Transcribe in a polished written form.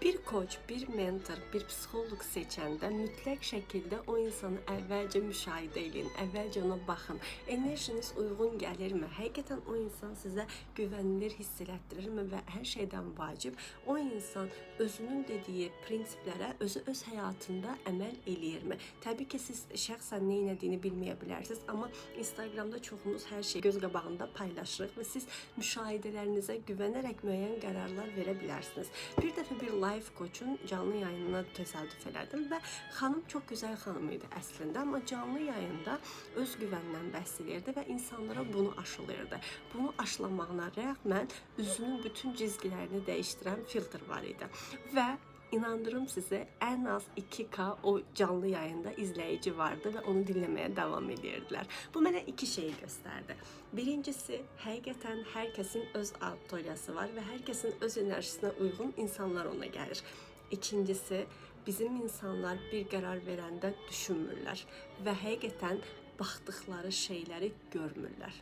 Bir koç, bir mentor, bir psixoloq seçəndə mütləq şəkildə o insanı əvvəlcə müşahidə eləyin, əvvəlcə ona baxın. Enerjiniz uyğun gəlirmi? Həqiqətən o insan sizə güvənilir hiss elətdirirmi və hər şeydən vacib o insan özünün dediyi prinsiplərə özü öz həyatında əməl eləyirmi? Təbii ki, siz şəxsən nə etdiyini bilməyə bilərsiniz, amma Instagramda çoxumuz hər şeyi göz qabağında paylaşırıq və siz müşahidələrinizə güvənərək müəyyən qərarlar verə bilərsiniz. Bir dəfə bir life coach'un canlı yayınına təsadüf elədim və xanım çox gözəl xanım idi əslində, amma canlı yayında öz güvənindən bəhs eləyirdi və insanlara bunu aşılayırdı. Bunu aşılamağına rəğmən üzünün bütün cizgilərini dəyişdirən filtr var idi və İnandırım sizə, ən az 2K o canlı yayında izləyici vardı və onu dinləməyə davam edirdilər. Bu mənə iki şeyi göstərdi. Birincisi, həqiqətən hər kəsin öz auditoriyası var və hər kəsin öz enerjisinə uyğun insanlar ona gəlir. İkincisi, bizim insanlar bir qərar verəndə düşünmürlər və həqiqətən baxdıqları şeyləri görmürlər.